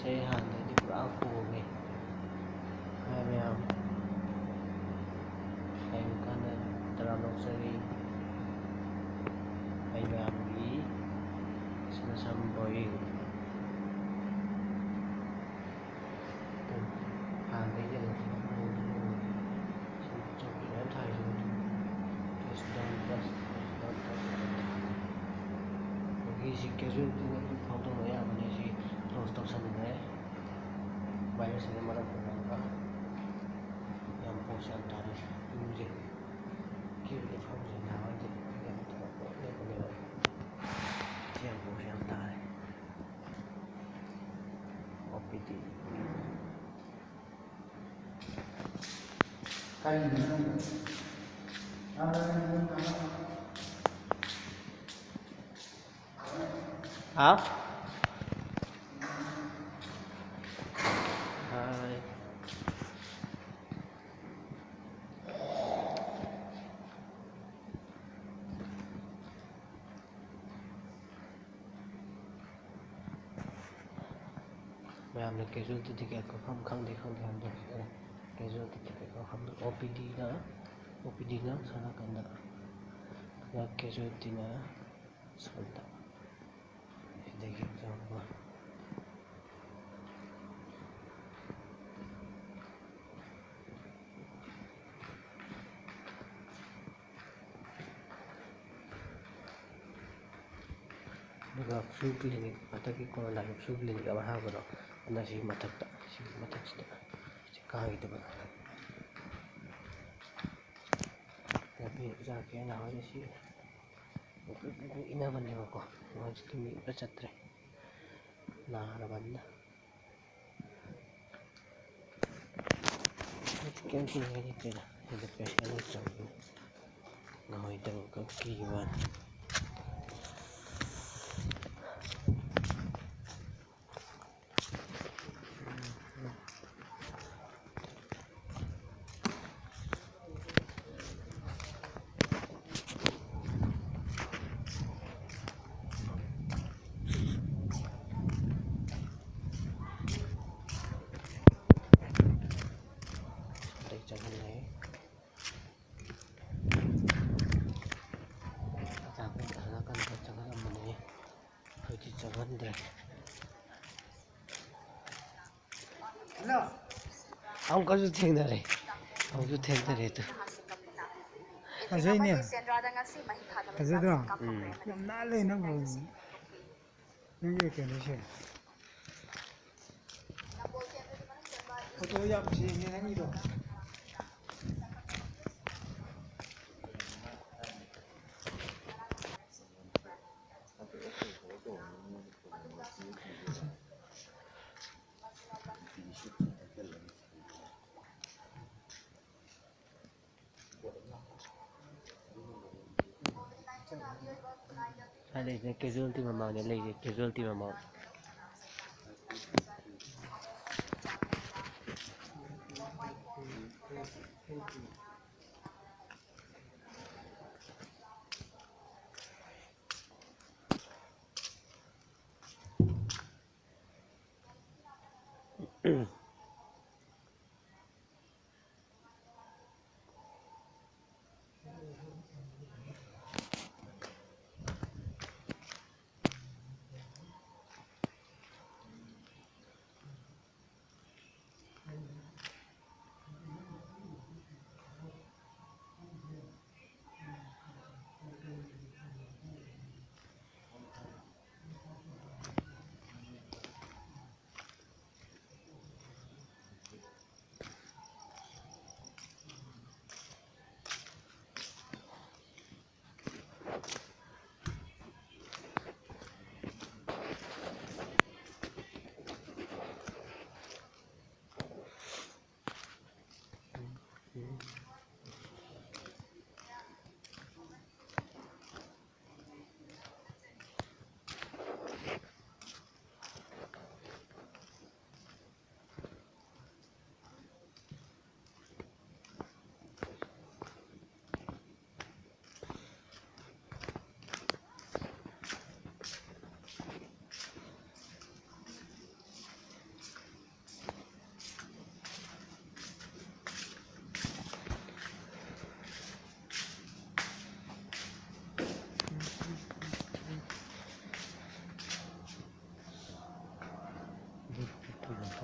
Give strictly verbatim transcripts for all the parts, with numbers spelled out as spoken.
ꯑꯩ ꯍꯥꯟꯅꯗꯩꯗꯤ ꯄꯨꯔꯥ ꯀꯣꯝꯃꯦ꯫ ꯍꯥꯏ ꯃꯌꯥꯝ, ꯍꯌꯦꯡ ꯀꯥꯟꯗ ꯇꯔꯥꯝ ꯑꯣꯛꯆꯔꯤ꯫ ꯑꯩ ꯃꯌꯥꯝꯒꯤ ꯁꯅꯥꯁꯝ ꯕꯣꯏ꯫ ꯍꯥꯟꯅꯗꯒꯤ ꯑꯗꯨꯝ ꯆꯧꯀꯤ ꯃꯌꯥꯝ ꯊꯥꯔꯤꯁꯤꯕꯨ꯫ ꯑꯗꯒꯤ ꯁꯤ casualty ꯑꯗꯨꯝ ꯐꯥꯎꯗꯣꯛꯑꯒ ꯌꯥꯕꯅꯦ꯫ ꯁꯤ close ꯇꯧꯁꯟꯈ꯭ꯔꯦ꯫ Virus ꯁꯤꯅ ꯃꯔꯝ ꯑꯣꯏꯔꯒ ꯌꯥꯝ ꯄꯣꯁ ꯌꯥꯝ ꯇꯥꯔꯦ꯫ ꯌꯨꯝꯁꯦ ꯀꯦꯕꯗ ꯐꯝꯁꯦ ꯅꯍꯥꯟꯋꯥꯏꯗꯤ ꯌꯥꯝ ꯇꯧꯔꯛꯄ ꯂꯩꯕꯅꯦꯕ꯫ ꯁꯤ ꯌꯥꯝ ꯄꯣꯁ ꯌꯥꯝ ꯇꯥꯔꯦ꯫ ꯑꯣ ꯄꯤ ꯗꯤ꯫ ꯀꯔꯤꯅꯣ? ꯍꯥ? ꯍꯥꯏ꯫ ꯃꯌꯥꯝꯅ casualty ticket ꯀꯛꯐꯝ ꯈꯪꯗꯦ ꯈꯪꯗꯦ ꯍꯥꯏꯕꯗꯣ ꯍꯧꯖꯤꯛ ꯑꯩꯅ casualty ticket ꯀꯛꯐꯝꯗꯣ ꯑꯣ ꯄꯤ ꯗꯤꯅ, ꯑꯣ ꯄꯤ ꯗꯤꯅ ꯁꯣꯝ ꯅꯥꯀꯟꯗ, ꯑꯗꯨꯒ casualtyꯅ ꯁꯣꯝꯗ꯫ ꯁꯤꯗꯒꯤ ꯆꯪꯕ꯫ ꯑꯗꯨꯒ flu clinic, ꯍꯟꯗꯛꯀꯤ corona ꯒꯤ flu clinic ꯑꯃ ꯍꯥꯡꯕꯗꯣ, ꯑꯗꯨꯅ ꯁꯤ ꯃꯊꯛꯇ, ꯁꯤ ꯃꯊꯛꯁꯤꯗ, ꯁꯤ ꯀꯥꯈꯤꯗꯕ꯫ ꯂꯝꯕꯤ ꯆꯠꯀꯦ ꯅꯍꯥꯟ ꯁꯤ ꯏꯟꯅꯕꯅꯦꯕꯀꯣ, ꯍꯧꯖꯤꯛꯇꯤ ꯃꯤ ꯑꯝꯇ ꯆꯠꯇ꯭ꯔꯦ ꯅꯥꯔꯕꯅꯤꯅ꯫ ꯀꯩꯝ ꯀꯤꯅꯤꯡꯉꯥꯏ ꯂꯩꯇꯦꯗ, ꯁꯤꯗ ꯄꯩꯁꯥ ꯂꯩꯇ꯭ꯔꯕꯅꯤꯅ ꯉꯝꯃꯣꯏꯗꯕ ꯈꯛ ꯀꯤꯕ ꯋꯥꯅꯤ꯫ ꯑꯃꯨꯛꯀꯁꯨ ꯊꯦꯡꯅꯔꯦ꯫ ꯑꯃꯨꯛꯁꯨ ꯊꯦꯡꯅꯔꯦ ꯑꯗꯨ꯫ ꯐꯖꯩꯅꯦ꯫ ꯐꯖꯗ꯭ꯔꯣ? ꯎꯝ꯫ ꯌꯥꯝ ꯅꯥꯜꯂꯦ ꯅꯪ ꯐꯣꯟꯁꯦ꯫ ꯅꯪꯒꯤ ꯀꯩꯅꯣꯁꯦ꯫ ꯐꯣꯇꯣ ꯌꯥꯝ ꯁꯦꯡꯉꯦ ꯅꯪꯒꯤꯗꯣ꯫ ꯁ꯭ꯋꯥꯏ ꯂꯩꯁꯤꯅ casualty ꯃꯃꯥꯡꯗ ꯂꯩꯔꯦ, casualty ꯃꯃꯥꯡ꯫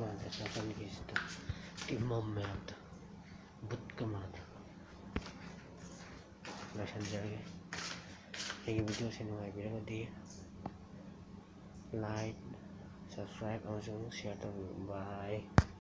ꯃꯥꯗ ꯆꯥꯛꯈꯨꯝꯒꯤꯁꯤꯗ ꯇꯤꯝ ꯑꯃ ꯃꯌꯥꯝꯗꯣ ꯕꯨꯠꯀ ꯃꯥꯟꯗ ꯂꯣꯏꯁꯤꯟꯖꯔꯒꯦ꯫ ꯑꯩꯒꯤ ꯚꯤꯗꯤꯑꯣꯁꯦ ꯅꯨꯡꯉꯥꯏꯕꯤꯔꯒꯗꯤ like, subscribe ꯑꯃꯁꯨꯡ share ꯇꯧꯕꯤꯌꯨ꯫ Bye꯫